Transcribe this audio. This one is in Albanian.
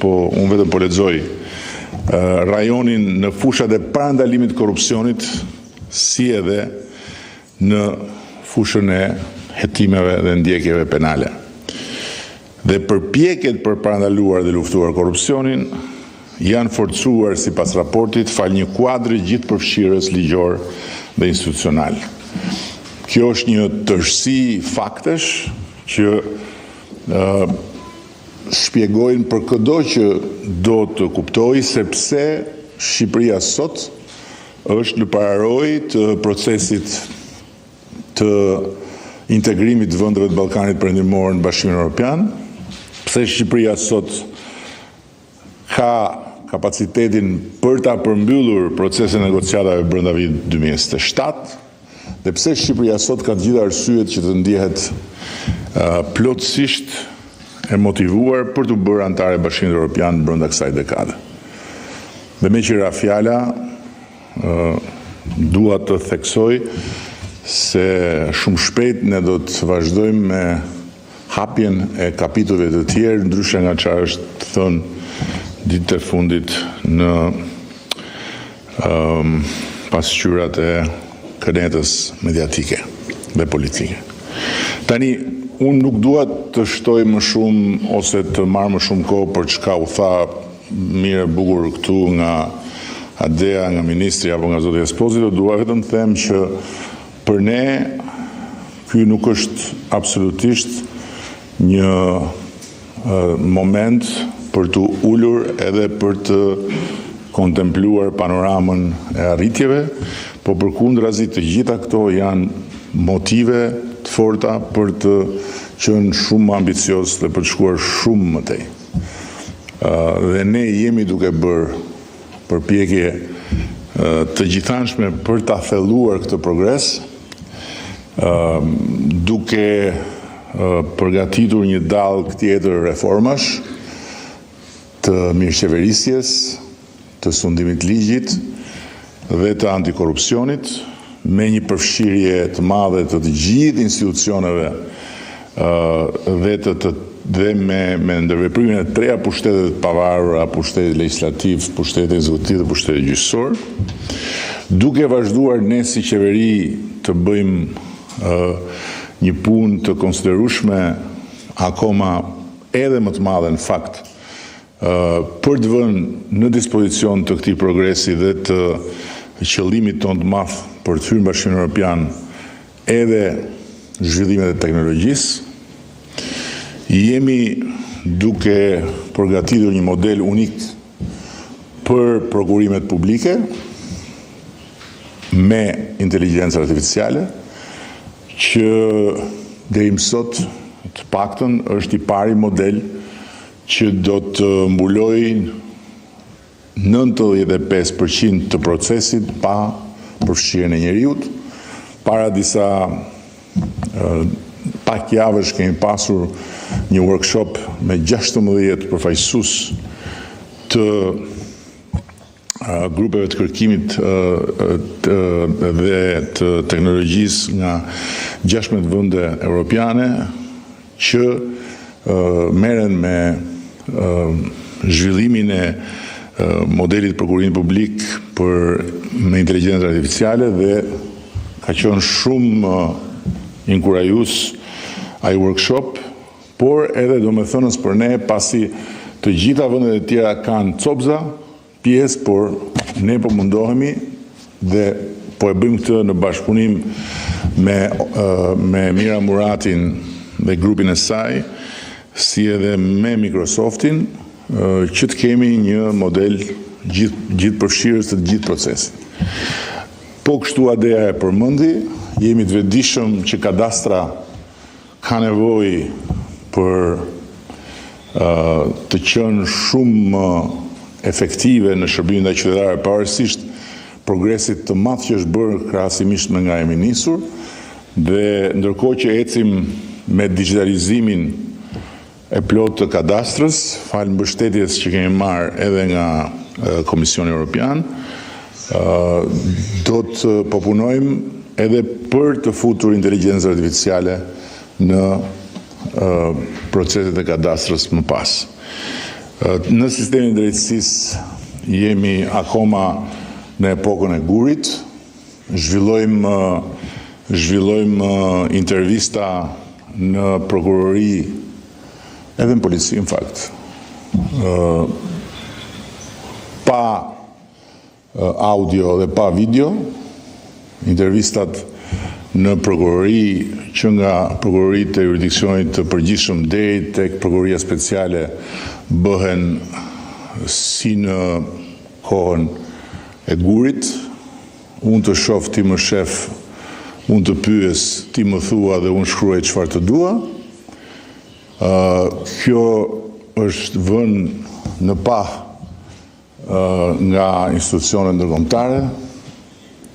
po unë vetëm po lexoj rajonin në fushat e parandalimit të korrupsionit, si edhe në fushën e hetimeve dhe ndjekjeve penale. Dhe përpjekjet për parandaluar dhe luftuar korrupsionin janë forcuar sipas raportit falë një kuadri gjithëpërfshirës ligjor dhe institucional. Kjo është një tërësi faktesh që shpjegojnë për këdo që do të kuptojë se pse Shqipëria sot është në pararojë të procesit të integrimit të vendeve të Ballkanit Perëndimor në Bashkimin Evropian, pse Shqipëria sot ka kapacitetin për ta përmbyllur procesin e negociatave brenda vitit 2027, dhe pse Shqipëria sot ka të gjitha arsyet që të ndjehet plotësisht e motivuar për t'u bërë anëtare e Bashkimit Evropian brenda kësaj dekade. Dhe meqë ra fjala, dua të theksoj se shumë shpejt ne do të vazhdojmë me hapjen e kapitujve të tjerë, ndryshe nga çfarë është thënë ditët e fundit në pasqyrat e kënetës mediatike dhe politike. Tani, unë nuk dua të shtoj më shumë ose të marr më shumë kohë për çka u tha mirë e bukur këtu nga Adea, nga ministri apo nga zoti Esposito, dua vetëm të them që për ne ky nuk është absolutisht një moment për t'u ulur edhe për të kontempluar panoramën e arritjeve, po përkundrazi të gjitha këto janë motive të forta për të qenë shumë më ambicioz dhe për të shkuar shumë më tej. Dhe ne jemi duke bërë përpjekje të gjithanshme për ta thelluar këtë progres, duke përgatitur një dallgë tjetër reformash të mirëqeverisjes, të sundimit të ligjit dhe të antikorrupsionit, me një përfshirje të madhe të të gjithë institucioneve dhe të të dhe me me ndërveprimin e treja pushteteve të pavarura, pushtetit legjislativ, pushtetit ekzekutiv dhe pushtetit gjyqësor, duke vazhduar ne si qeveri të bëjmë një punë të konsiderueshme akoma edhe më të madhe në fakt për të vënë në dispozicion të këtij progresi dhe të qëllimit tonë të madh për të hyrë në Bashkimin Evropian edhe zhvillimet e teknologjisë. Jemi duke përgatitur një model unik për prokurimet publike me inteligjencë artificiale që deri më sot të paktën është i pari model që do të mbulojë 95% të procesit pa përfshirjen e njeriut. Para disa pak javësh kemi pasur një workshop me 16 përfaqësues të grupeve të kërkimit dhe të teknologjisë nga 16 vende europiane që merren me zhvillimin e modelit të prokurimit publik për me inteligjencë artificiale dhe ka qenë shumë inkurajues ai workshop, por edhe domethënës për ne pasi të gjitha vendet e tjera kanë copza, pjesë, por ne po mundohemi dhe po e bëjmë këtë në bashkëpunim me me Mira Muratin dhe grupin e saj, si edhe me Microsoftin, që të kemi një model gjithë gjithëpërfshirës të të gjithë procesit. Po kështu Adea e përmendi, jemi të vetëdijshëm që kadastra ka nevojë për të qenë shumë më efektive në shërbimin ndaj qytetarëve, pavarësisht progresit të madh që është bërë krahasimisht me nga jemi nisur dhe ndërkohë që ecim me digjitalizimin e plotë të kadastrës, falë mbështetjes që kemi marrë edhe nga Komisioni Evropian, do të po punojmë edhe për të futur inteligjencën artificiale në proceset e kadastrës më pas. Në sistemin e drejtësisë jemi akoma në epokën e gurit, zhvillojmë zhvillojmë intervista në prokurori edhe në polici në fakt. Pa audio dhe pa video, intervistat në prokurori që nga prokuroritë e juridiksionit të përgjithshëm deri tek prokuroria speciale bëhen si në kohën e gurit. Unë të shof, ti më shef, unë të pyes, ti më thua dhe unë shkruaj çfarë të dua. Kjo është vënë në pah nga institucionet ndërkombëtare.